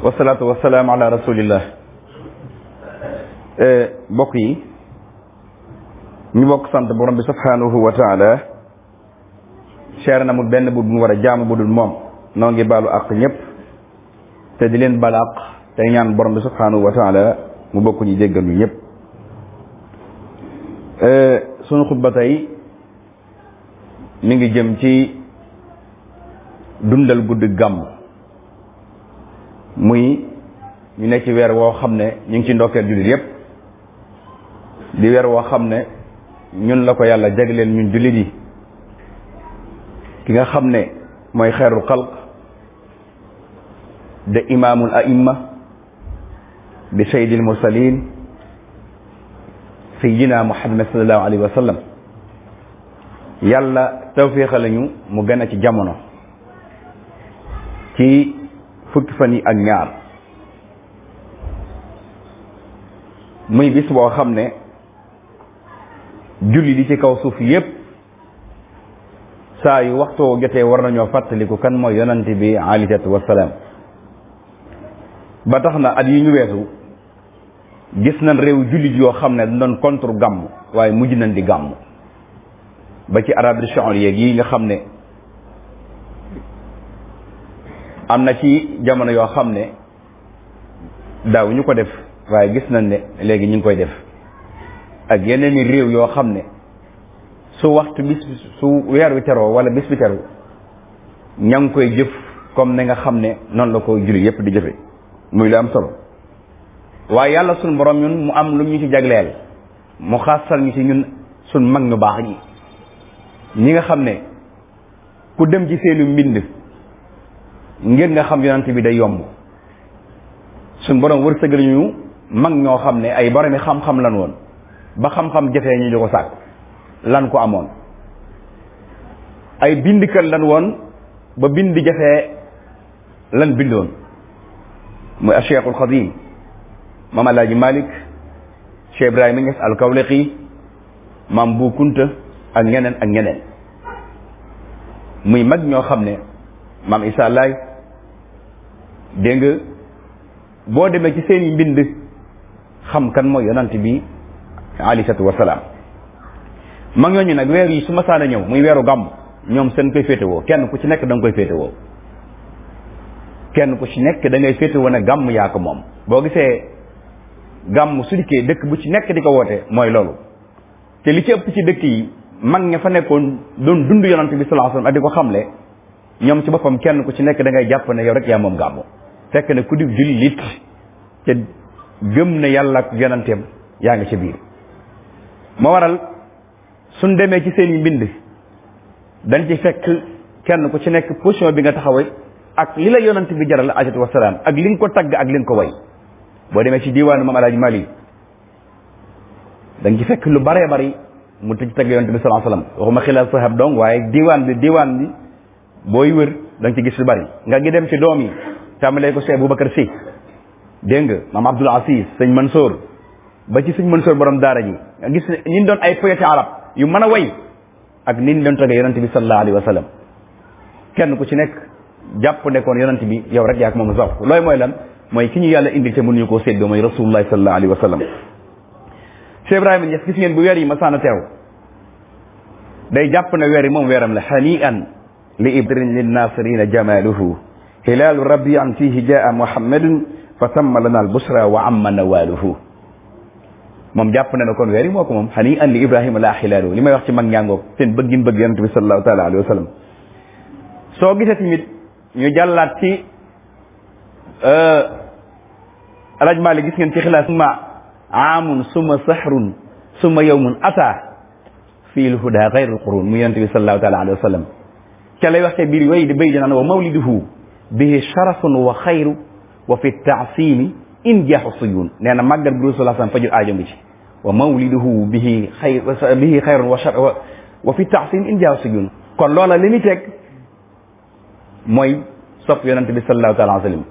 wasalaatu wasalaam ala rasulillah. mbokk yi ñu bokk sant borom bi subhanahu wa taala cher na mu benn bu mu war a jaamu bu dul moom noo ngi baalu àq ñëpp te di leen baal àq tey ñaan borom bi subhanahu wa taala mu bokk ñu jéggal ñu ñëpp. sunu xutba tey mi ngi jëm ci dundal guddi gàmm muy ñu nekk ci weer woo xam ne ñu ngi ci ndokkeel jullit yépp di weer woo xam ne ñun la ko yàlla jagleel ñun jullit yi ki nga xam ne mooy xeerul xalq de imaamul aimma di sayyidil mursalin sayyidina muhammad sallallahu alayhi wa sallam yàlla tawfiixa lañu mu gën a ci jamono ci fukki fan yi ak ñaar muy bis boo xam ne julli di ci kaw suuf yépp saa yu waxtoo jotee war nañoo fàttaliku kan mooy yonante bi alayhi salaatu wassalaam. ba tax na at yi ñu weesu gis nañ réew jullit yoo xam ne dañ doon contre gàmm waaye mujj nañ di gàmm ba ci Arabie saoudite yi nga xam ne am na ci jamono yoo xam ne daaw ñu ko def waaye gis nañ ne léegi ñu ngi koy def ak yeneen i réew yoo xam ne su waxtu bis su weer wi teroo wala bis bi teru ña ngi koy jëf comme ne nga xam ne noonu la ko julli yépp di jëfe muy lu am solo. waaye yàlla suñ borom ñun mu am lu ñu ci jagleel mu xaasal ñu ci ñun suñ mag ñu baax ñi nga xam ne ku dem ci seenu mbind ngir nga xam yonent bi day yomb. suñ borom wërsëgal ñu mag ñoo xam ne ay boromi xam-xam lan woon ba xam-xam jafee ñu di ko sàkk lan ko amoon. ay bindkat lan woon ba bind jafee lan bindoon muy Cheikhul Xadim maam Alaaji Malik Cheikh Ibrahima Niass al-Kawlaxi maam Bu Kunta ak ñeneen ak ñeneen muy mag ñoo xam ne maam Issa Laay dégg nga boo demee ci seeni mbind xam kan mooy yonant bi alayhi salaatu wasalaam. mag ñooñu nag weer yi su ma saana ñëw muy weeru gàmm ñoom seen koy féetewoo kenn ku ci nekk da nga koy féetewoo kenn ku ci nekk da ngay féetewoo ne gàmm yaa ko moom. boo gisee gàmm su dikkee dëkk bu ci nekk di ko woote mooy loolu te li ci ëpp ci dëkk yi mag ña fa nekkoon doon dund yonant bi sallallahu alayhi wasallam ak di ko xamle ñoom ci boppam kenn ku ci nekk da ngay jàpp ne yow rek yaa moom gàmm fekk ne ku di jullit te gëm ne yàlla ak yonanteem yaa ngi ci biir. moo waral suñ demee ci seen i mbind dañ ci fekk kenn ku ci nekk position bi nga taxawee ak li la yonant bi jaral alayhi wasalaam ak li nga ko tagg ak li nga ko way. boo demee ci diwaanu maam Alaaji Mali dañ ci fekk lu baree bari mu tëj tagg yonant bi sallallahu alayhi wasallam waxuma xilaal sahab dong waaye diwaan bi booy wër da nga ci gis lu bari. nga gi dem ci doom yi tàmbalee ko Cheikh Boubacar Sy dégg nga maam Abdoul Aziz sëñ Mansour ba ci sëñ Mansour borom daara ji nga gis ne ñi doon ay poète arab yu mën a way ak ni ñu doon tagge yonent bi sallallahu alayhi wa sallam kenn ku ci nekk jàpp nekkoon yonent bi yow rek yaa ko moom sax looy mooy lan mooy ki ñu yàlla indil te mënuñu koo séddoo mooy rasulullah sallallahu alayhi wa sallam. Cheikh Ibrahima Niass gis ngeen bu weer yi ma saana teew day jàpp ne weer yi moom weeram la hani'an li ibrin lin nasirina jamaluhu hilaalu rabian fihi jaa muhammadun fa tamma lana al busra wa amma nawaluhu. moom jàpp na ne kon weer yi moo ko moom xani an li ibrahima la xilaalu li may wax ci mag ñaangoog seen bëggin bëgg yonent bi sallallahu taala alayhi wa sallam. soo gisee tamit ñu jàllaat ci alaj Maali gis ngeen ci xilaas summa aamun summa sahrun summa yawmun ata fii l huda xayrul qurun mu yonent bi sallallahu taala alayhi wa sallam ca lay wax te biir way di béy dinaan wa mawliduhu bihi sharafun wa xayru wa fi taasimi in jaaxu suyun nee na màggal bi rasulullah sallam fajur aajo ngi ci wa mawliduhu bihi xayrun wa fi taasim in jaaxu suyun kon loola li muy teg mooy sopp yonent bi sallallahu taala alayhi wa sallam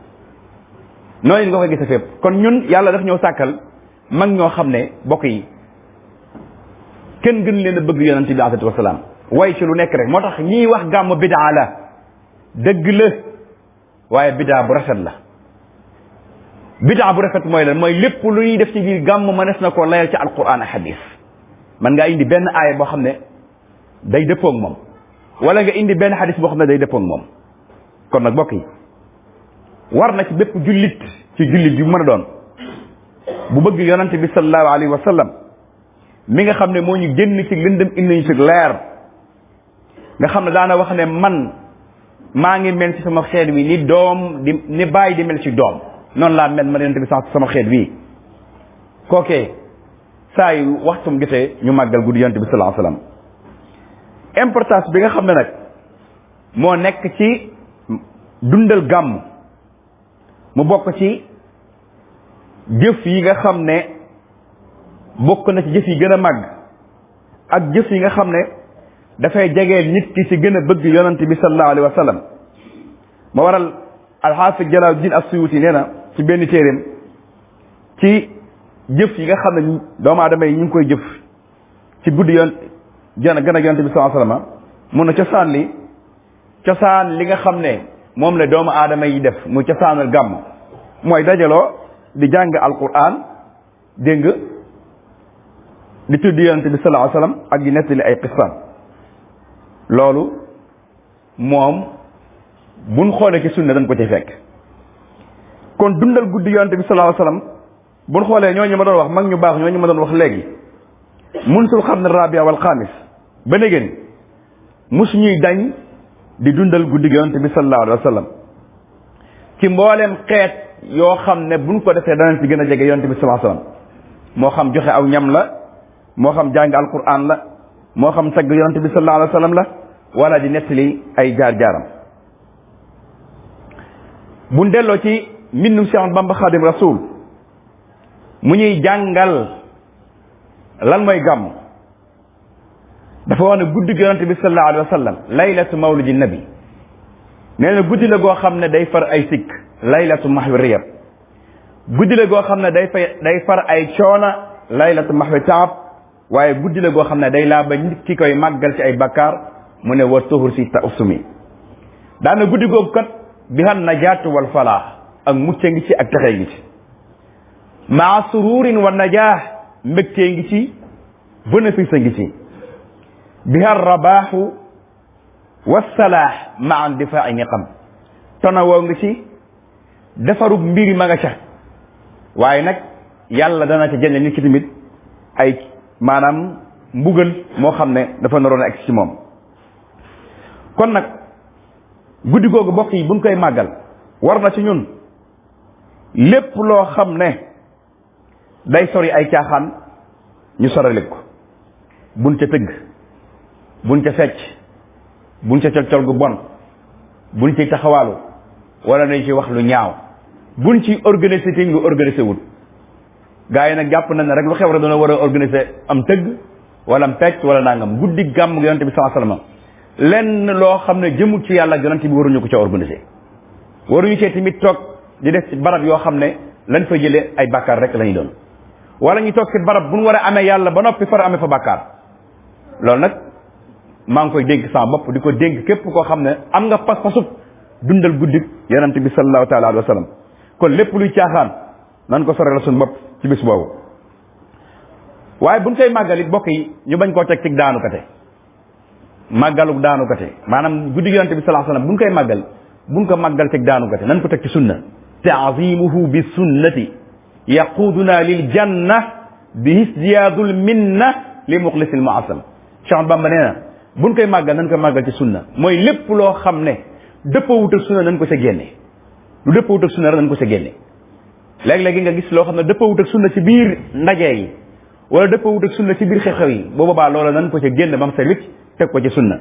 noonu nga koy gis fépp. kon ñun yàlla daf ñëw sàkkal mag ñoo xam ne bokk yi kenn gën leen a bëgg yonent bi alayhi wasalaam way ci lu nekk rek moo tax ñiy wax gàmm bidaa la dëgg la waaye bidaa bu rafet la bidaa bu rafet mooy lan mooy lépp lu ñuy def ci biir gàmm mënees na koo layal ci alquran ak hadis man ngaa indi benn aaya boo xam ne day dëppoo ak moom wala nga indi benn hadis boo xam ne day dëppoo ak moom kon nag mbokk yi war na ci bépp jullit ci jullit yu mën a doon bu bëgg yonante bi sallallahu alayhi wa sallam mi nga xam ne moo ñu génn ci lëndëm indi ñu ci leer nga xam ne daana wax ne man maa ngi mel ci sama xeet wi ni doom di ni bàyyi di mel ci doom noonu laa mel ma yonante bi sama xeet wi kookee saa yu waxtum gisee ñu màggal guddi yonante bi sallallahu alayhi wa sallam importance bi nga xam ne nag moo nekk ci dundal gàmm mu bokk ci jëf yi nga xam ne bokk na ci jëf yi gën a màgg ak jëf yi nga xam ne dafay jegeel nit ki ci gën a bëgg yonante bi sallallahu alayhi wa sallam ma waral alxaafid Jalaaluddin As-Suyuuti nee na ci benn téeréem ci jëf yi nga xam ne doomu aadama yi ñu ngi koy jëf ci guddi yoon gën a yonante bi sallallahu alayhi wa sallam mun na cosaan li nga xam ne moom la doomu aadama yi def muy cosaanal gàmm mooy dajaloo di jàng alquran dégg nga di tudd yonante bi sallallahu alayhi wa sallam ak di nettali ay qissaan loolu moom buñ xoolee ci sunna dañ ko ci fekk kon dundal guddi yonante bi sallallahu alayhi wa sallam buñ xoolee ñooñu ma doon wax mag ñu baax ñooñu ma doon wax léegi munsul qarn rabia wal xaamis ba négéen mus ñuy dañ di dundal guddi yonante bi sallallahu alayhi wa sallam ci mbooleem xeet yoo xam ne buñ ko defee danañ ci gën a jege yonante bi sallallahu alayhi wa sallam moo xam joxe aw ñam la moo xam jàng alquran la moo xam tagg yonante bi sallallahu alayhi wa sallam la wala di nettali ay jaar-jaaram buñ delloo ci mbindum Cheikh Bamba Xaadim Rasul mu ñuy jàngal lan mooy gàmm dafa wax ne guddi yonante bi sallallahu alayhi wa sallam laylatu mawlidi nabi nee na guddi la goo xam ne day far ay sikk laylatu mahwi riyab guddi la goo xam ne day far ay coona laylatu mahwi taab waaye guddi la goo xam ne day laa ba nit ki koy màggal ci ay bakkaar mu ne wa tuhur si ta usumi daana guddi googu kat bi han najaatu wal falaax ak mucce ngi ci ak texee ngi ci maa sururin wa najaax mbégtee ngi ci bénéfice ngi ci biha rabaaxu wassalaax maa indifaa'i niqam tonawoo ngi ci defarub mbiri ma nga ca waaye nag yàlla dana ca jël nit ki tamit ay maanaam mbugal moo xam ne dafa naroon a egg ci moom kon nag guddi googu bokk yi buñ koy màggal war na ci ñun lépp loo xam ne day sori ay caaxaan ñu sorale ko buñ ca tëgg buñ ca fecc buñ ca col gu bon buñ ci taxawaalu wala nañ ci wax lu ñaaw buñ ci organiser te ñu organiser wul gaa yi nag jàpp nañ ne rek lu xew rek dana war a organiser am tëgg wala am fecc wala nangam guddi gàmm gi yonante bi sallallahu alayhi wasallam lenn loo xam ne jëmul ci yàlla yonante bi waruñu ko ca organiser waruñu cee tamit toog di def ci barab yoo xam ne lañ fa jëlee ay bàkkaar rek la ñuy doon wala ñu toog ci barab bu ñu war a amee yàlla ba noppi far amee fa bàkkaar loolu nag maa ngi koy dénk sama bopp di ko dénk képp koo xam ne am nga pas-pasub dundal guddi yonante bi sallallahu taala alayhi wa sallam kon lépp luy caaxaan nan ko sorel suñu bopp ci bis boobu waaye buñ koy màggal it bokk yi ñu bañ koo teg ci daanu kate màggaluk daanu kate maanaam guddi yonante bi sallallahu alayhi wa sallam buñ koy màggal buñ ko màggal teg daanu kate nan ko teg ci sunna taazimuhu bi sunnati yaquduna lil janna bi isdiyaadul minna li muxlisil muasam Cheikh Bamba nee na buñ koy màggal nan koy màggal ci sunna mooy lépp loo xam ne dëppawut ak sunna nan ko ca génne lu dëppawut ak sunna rek nan ko ca génne léeg-léegi nga gis loo xam ne dëppawut ak sunna ci biir ndaje yi wala dëppawut ak sunna ci biir xew-xew yi boo boobaa loola nan ko ca génne ba mu set wicc teg ko ci sunna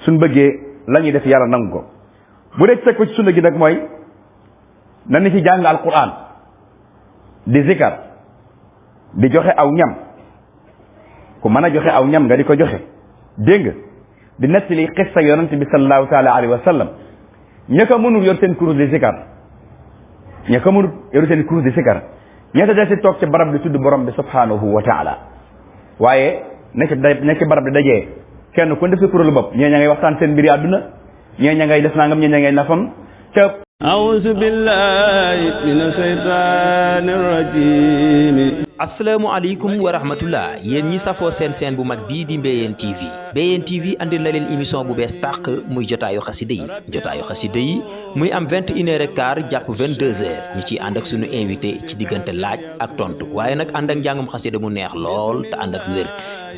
suñ bëggee la ñuy def yàlla nangu ko bu dee teg ko ci sunna gi nag mooy na ni ci jàng alquran di zikar di joxe aw ñam ku mën a joxe aw ñam nga di ko joxe dégg nga di nettali xissa yonante bi sallallahu taala alayhi wa sallam ña ko mënul yor seen kurus di zikar ña ko mënul yor seen kurus di zikar ña des si toog ci barab di tudd borom bi subhanahu wa taala waaye na ci barab di dajee kenn ku def sa kuréelu bopp ñee ña ngay waxtaan seen mbiri àdduna ñee ña ngay def nangam ñee ña ngay nafam ca أعوذ بالله من الشيطان الرجيم. asalaamaaleykum wa rahmatullah yéen ñi safoo seen bu mag bii di Mbéyeen TV Mbéyeen TV andil na leen émission bu bees tàq muy jotaayu xasida yi muy am 21h15 jàpp 22h ñu ciy ànd ak sunu invité ci diggante laaj ak tontu waaye nag ànd ak njàngum xasida mu neex lool te ànd ak wér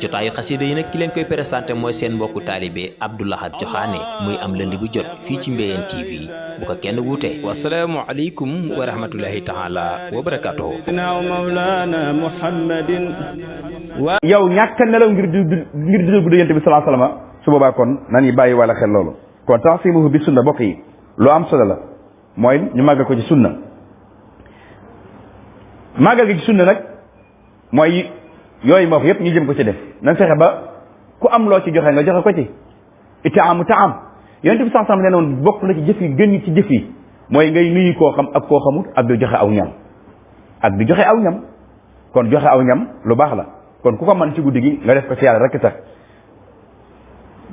jotaayu xasida yi nag ki leen koy présenté mooy seen mbokku taalibe Abdou Lahad Joxaane muy am lëndi bu jot fii ci Mbéyeen TV bu ko kenn wuute wasalaamualeykum wa rahmatullahi taala wa barakatuhu. yow ñàkk nelaw ngir di guddi yonent bi sallallahu alayhi wasallam su boobaa kon nañu bàyyi wala xel loolu kon ta'simuhu bi sunna bokk yi lu am solo la mooy ñu màggal ko ci sunna màggal gi ci sunna nag mooy yooyu moo yëpp ñu jëm ko ci def nañ fexe ba ku am loo ci joxe nga joxe ko ci itaamu taam yonent bi sallallahu alayhi wasallam nee na woon bokk na ci jëf yi gën ci jëf yi mooy ngay nuyu koo xam ak koo xamut ak di joxe aw ñam kon joxe aw ñam lu baax la kon ku ko mën ci guddi gi nga def ko ci yàlla rek sax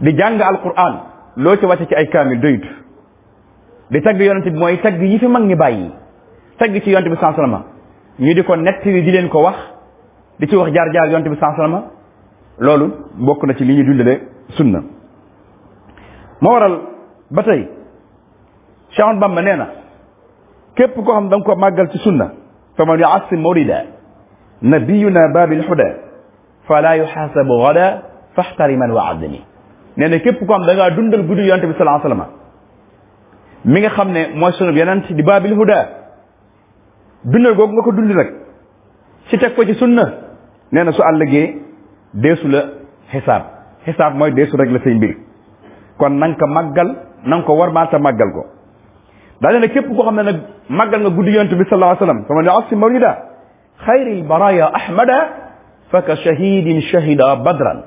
di jàng alquran loo ci wàcce ci ay kaamil doyut di tagg yonent bi mooy tagg yi fi mag ñi bàyyi tagg ci yonent bi sallallahu alayhi wasallam ñu di ko nettali di leen ko wax di ci wax jaar-jaar yonent bi sallallahu alayhi wasallam loolu bokk na ci li ñuy dundale sunna moo waral ba tey Cheikh Ahmadou Bamba nee na képp koo xam da nga ko màggal ci sunna fa man yu'azzim mawlida nabiyuna babil huda fala yuhasabu gada fahtariman wa azzimi nee na képp koo xam da ngaa dundal guddi yonent bi sallallahu alayhi wasallam mi nga xam ne mooy sunu yonent di babil huda dundal googu nga ko dund nag ci teg ko ci sunna nee na su àllëgee deesu la xisaab mooy deesu rek la say mbir kon na nga ko màggal na nga ko war maa ta màggal ko daa ne képp koo xam ne nag màggal nga guddi yonent bi sallallahu alayhi wasallam fa man yu'azzim mawlida xayril baraya ahmada faka shahidin shahida badran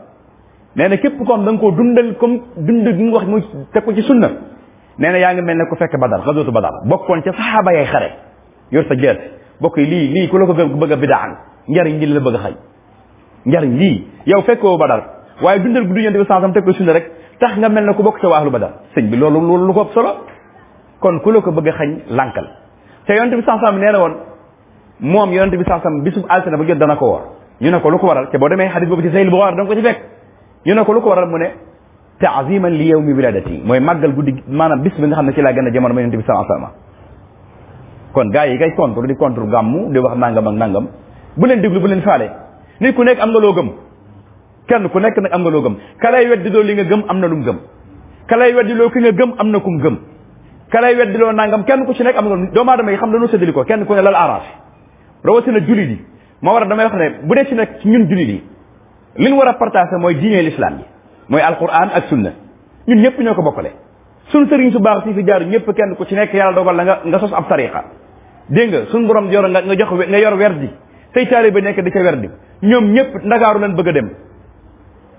nee na képp koo xam da nga koo dundal comme dund gi nga wax muy teg ko ci sunna nee na yaa ngi mel ne ko fekk badar xasootu badar bokkoon ca saxaaba yay xare yor sa jeet bokk yi lii ku la ko bëgg a bidaan njariñ li la bëgg a xañ njariñ lii yow fekkoo badar waaye dundal guddi yonent bi sallallahu alayhi wasallam teg ko sunna rek tax nga mel ne ku bokk ca waa ahlu badar sëñ bi loolu lu ko ëpp solo kon ku la ko bëgg a xañ lànkal te yonent bi sallallahu alayhi wasallam nee na woon moom yonent bi sallallahu alayhi wasallam bisub altine bu jot dana ko woor ñu ne ko lu ko waral te boo demee xadis boobu ci Sahih Bukhari da nga ko ci fekk ñu ne ko lu ko waral mu ne ta'ziman li yawmi wiladati mooy màggal guddi maanaam bis bi nga xam ne ci laa gën a jamono ma yonent bi sallallahu alayhi wasallam kon gars yi kay contre gàmmu di wax nangam ak nangam bu leen déglu bu leen faale nit ku nekk am nga loo gëm kenn ku nekk nag am nga loo gëm ka lay weddi loo li nga gëm am na lu mu gëm ka lay weddi loo ki nga gëm am na ku mu gëm ka lay weddi loo nangam kenn ku ci nekk am nga doomu aadama yi xam dañoo séddali ko kenn ku ne lal arrangé rawatina jullit yi moo war a damay wax ne bu dee ci nag ci ñun jullit yi li ñu war a partagé mooy diine l'islam yi mooy alquran ak sunna ñun ñëpp ñoo ko bokkale suñu sëriñ su baax si fi jaar ñëpp kenn ku ci nekk yàlla dogal la nga sos ab tariqa dégg nga suñu borom yor nga yor werdi say taalibe nekk di ca werdi ñoom ñëpp ndakaaru lañ bëgg a dem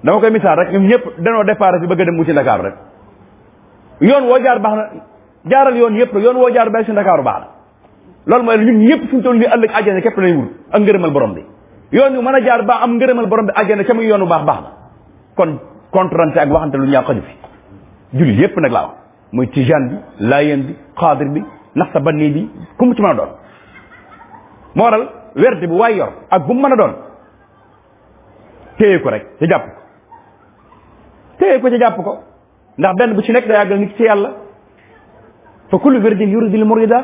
dama koy misaal rek ñoom ñëpp danoo départ fi bëgg a dem wuti ndakaaru rek yoon woo jaar baax na jaaral yoon yëpp yoon woo jaar ba ci ndakaaru baax na loolu mooy ñun ñëpp suñu toll nii ëllëg àjjana képp lañ wut ak ngërëmal borom bi yoon yu mën a jaar ba am ngërëmal borom bi àjjana ca muy yoonu baax na kon contrante ak waxante lu ñaaw xaju fi jullit yëpp nag laa wax muy tijaan bi laayeen bi xaadir bi naxta banni bi ku mu ci mën a doon moo waral werd bi waay yor ak bu mu mën a doon téye ko rek ci jàpp ko ndax benn bu ci nekk da yàggal nit ci yàlla fa kullu wirdin yuridil murida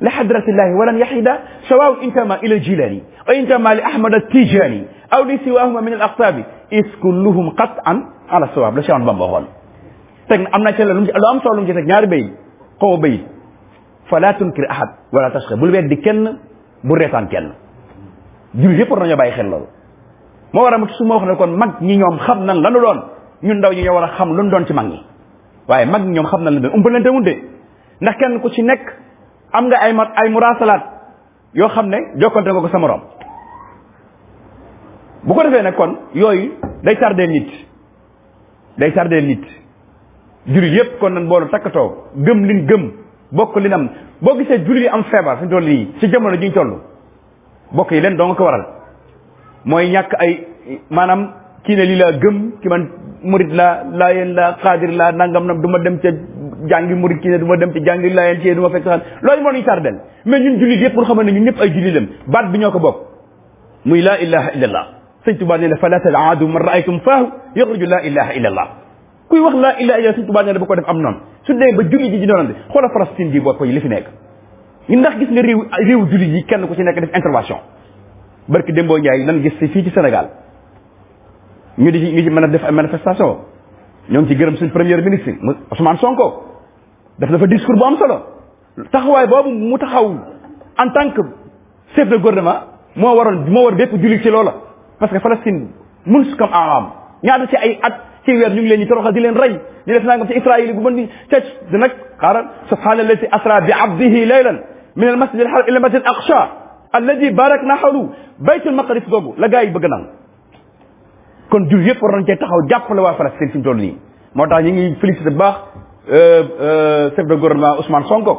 li hadratillahi walan yahida sawaun intama ila jilani wa intama li ahmad at-tijani aw li siwahuma min al-aqtabi is kulluhum qat'an ala sawab la Cheikh Ahmadou Bamba waxoon teg am na ci lu am solo lu mu ci teg ñaari bayit xaw bayit fala tunkir ahad wala tashqa bul weddi kenn bu reetaan kenn jullit yëpp war nañoo bàyyi xel loolu moo war a su ma wax ne kon mag ñi ñoom xam nan lanu doon ñun ndaw ñi ñoo war a xam lu ñu doon ci mag ñi waaye mag ñi ñoom xam nan la doon umpalante wunde ndax kenn ku ci nekk am nga ay murasalaat yoo xam ne jokkante nga ko sa morom bu ko defee nag kon yooyu day tardé nit jullit yëpp kon nan boolu takkatoo gëm liñ gëm bokk li nam boo gisee jullit yi am feebar fi ñu toll nii ci jamono ji ñu toll bokk yi leen doo nga ko waral mooy ñàkk ay maanaam kii ne lii laa gëm ki man murid laa laayeen laa xaadir laa nangam nag du ma dem ca jàngi murid ki ne du ma dem ci jàngi laayeen ci du ma fekk sax loolu moo ñuy tardel mais ñun jullit yëpp pour xamal ne ñun ñëpp ay jullit lam baat bi ñoo ko bokk muy laa ilaha illa allah sëñ Tuubaa nee na fala tadaadu man raaytum faahu yaxruju laa ilaha illa allah kuy wax laa ilaha illa sëñ Tuubaa nee na ba ko def am noonu su dee ba jullit ji di doonante xoola Palestine gi bopp yi li fi nekk ñu ndax gis nga réew jullit yi kenn ku ci nekk def intervention barki Dembo Ndiaye nan gis fii ci Sénégal ñu ci mën a def ay manifestation ñoo ngi ci gërëm suñ premier ministre Ousmane Sonko def na fa discours bu am solo taxawaay boobu mu taxaw en tant que chef de gouvernement moo war bépp jullit ci loola parce que Palestine mun su kam aam ñaata ci ay at ci weer ñu ngi leen ñu toroxal di leen rey di def nangam ci Israël bu mën di cec di nag xaaral subhaanallazi asra bi abdihi laylan min al masjid al haram ila masjid al aqsa alladi barakna hawlu baytul maqdis googu la gaa yi bëgg nangu kon jul yëpp war nañ cee taxaw jàppale waa Palestine fi mu toll nii moo tax ñu ngi félicité bu baax chef de gouvernement Ousmane Sonko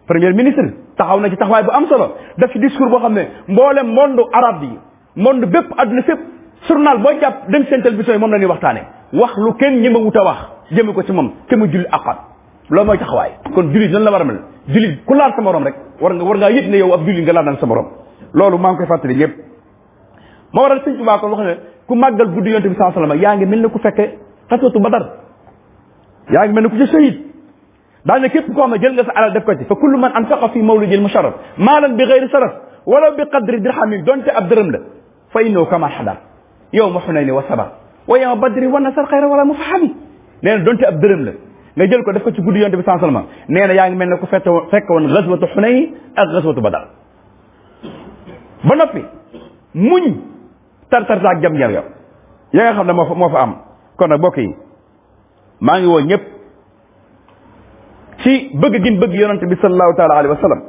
premier ministre taxaw na ci taxawaay bu am solo def ci discours boo xam ne mboolem monde arabe yi monde bépp adduna fépp journal boo jàpp dem seen télévision yi moom la ñuy waxtaane wax lu kenn ñi ma wut a wax jëme ko ci moom te mu julli aqat loolu mooy taxawaay kon jullit nan la war a mel jullit ku laal sa morom rek war ngaa yëg ne yow ab jullit nga laal nag sa morom loolu maa ngi koy fàttali ñëpp moo waral sëñ Tuubaa ko wax ne ku màggal guddi yonent bi sallallahu alayhi wasallam yaa ngi mel ne ku fekke xaswatu Badar yaa ngi mel ne ku ci shahid daal ne képp koo xam ne jël nga sa alal def ko ci fa kullu man anfaqa fi mawlidil musharraf maalan bi ghayri saraf wala bi qadri dirhamin donte ab dërëm la fa innahu kama xadar yawma Hunayni wa sabar wa yawma badri wa nasar xayra wala mufahami nee na donte ab dërëm la nga jël ko def ko ci guddi yonent bi sallallahu alayhi wasallam nee na yaa ngi mel ne ku fekk woon ghazwatu Hunayn ak ghazwatu Badar ba noppi muñ tartar ak jam-jam yow ya nga xam ne moo fa am kon nag mbokk yi maa ngi woo ñëpp ci bëgg gin bëgg yonante bi sallallahu taala alayhi wa sallam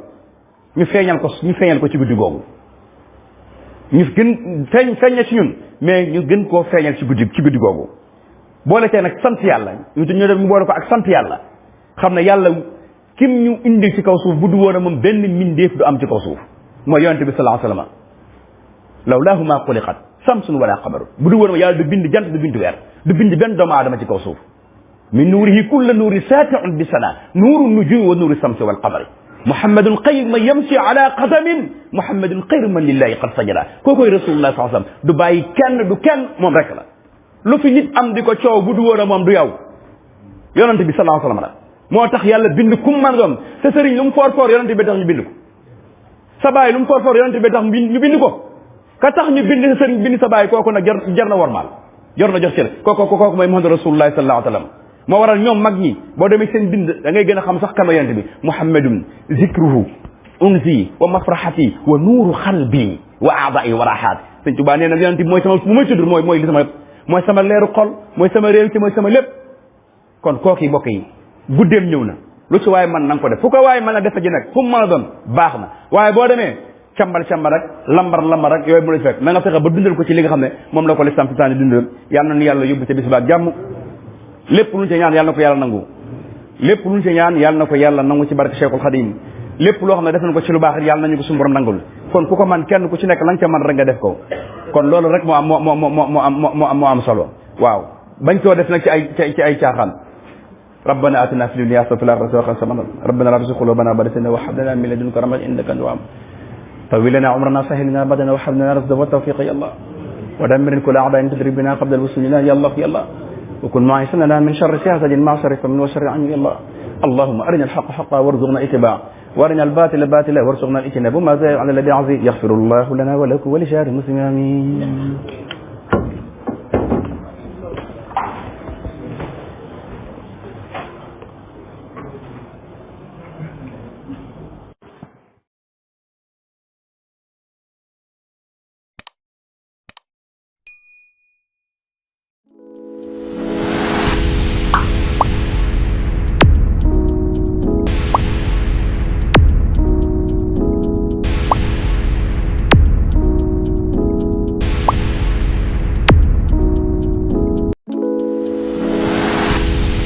ñu feeñal ko ci guddi googu ñu gën feeñal ci ñun mais ñu gën koo feeñal ci guddi googu boole tee nag sant yàlla ñu def mu boole ko ak sant yàlla xam ne yàlla kim ñu indi ci kaw suuf bu du woon a moom benn mindeef du am ci kaw suuf mooy yonante bi sallallahu alayhi wa sallam lawlaahu maa xuliqat samsun wala qamaru bu du woon yàlla du bind jant du bind weer du bind benn doomu aadama ci kaw suuf min nuurihi kulla nuuri saatiun bi sana nuuru nujumi wa nuuri samsi wal qamari muhammadun xayru man yamshi ala qadamin muhammadun xayru man lillahi qad sajada kookoy rasulullah sallallahu alayhi wasallam du bàyyi kenn du kenn moom rek la lu fi nit am di ko coow bu du woon a moom du yow yonante bi sallallahu alayhi wasallam la moo tax yàlla bind kum man doon sa sëriñ lu mu foor foor yonante bi tax ñu bind ko sa baay lu mu foor foor yonante bi tax ñu bind ko ka tax ñu bind sa sëriñ bind sa baay kooku nag jar na wormaal jar na jox cër kooku mooy Muhammad rasulullah sallallahu alayhi wasallam moo waral ñoom mag ñi boo demee seen bind da ngay gën a xam sax kama yonent bi muhammadun zikruhu unsi wa mafrahati wa nuuru xalbi wa aadai wa raxaat sëñ Tuubaa nee na yonent bi mooy sama bu may tudd mooy li mooy sama leeru xol mooy sama réew ci mooy sama lépp kon kooki mbokk yi guddeem ñëw na lu ci waaye man na nga ko def fu ko waaye mën a defe ji nag fu mu mën a doon baax na waaye boo demee càmbar rek lambar rek yooyu mu la fekk na nga fexe ba dundal ko ci li nga xam ne moom la ko lislam si taani dundal yàlla na yàlla yóbbu ca bis ba ak jàmm lépp luñ ci ñaan yàlla na ko yàlla nangu lépp luñ ci ñaan yàlla na ko yàlla nangu ci barke Cheikhul Khadim lépp loo xam ne def nañ ko ci lu baax yàlla nañu ko suñu borom nangul kon ku ko man kenn ku ci nekk la nga ca man rek nga def ko kon loolu rek moo am solo waaw bañ koo def nag ci ay caaxaan ربنا آتنا في الدنيا حسنة وفي الآخرة حسنة ربنا لا تزغ قلوبنا بعد إذ هديتنا وهب لنا من لدنك رحمة إنك أنت الوهاب طول لنا عمرنا سهل لنا بدنا وهب لنا رشدا والتوفيق يا الله ودمر كل أعداء تدري بنا قبل الوصول لنا يا الله يا الله وكن معيسا لنا من شر سياسة مع شر فمن وشر عنه يا الله اللهم أرنا الحق حقا وارزقنا اتباعه وأرنا الباطل باطلا وارزقنا الاجتناب وما زال على الذي عزيز يغفر الله لنا ولكم ولشار المسلمين آمين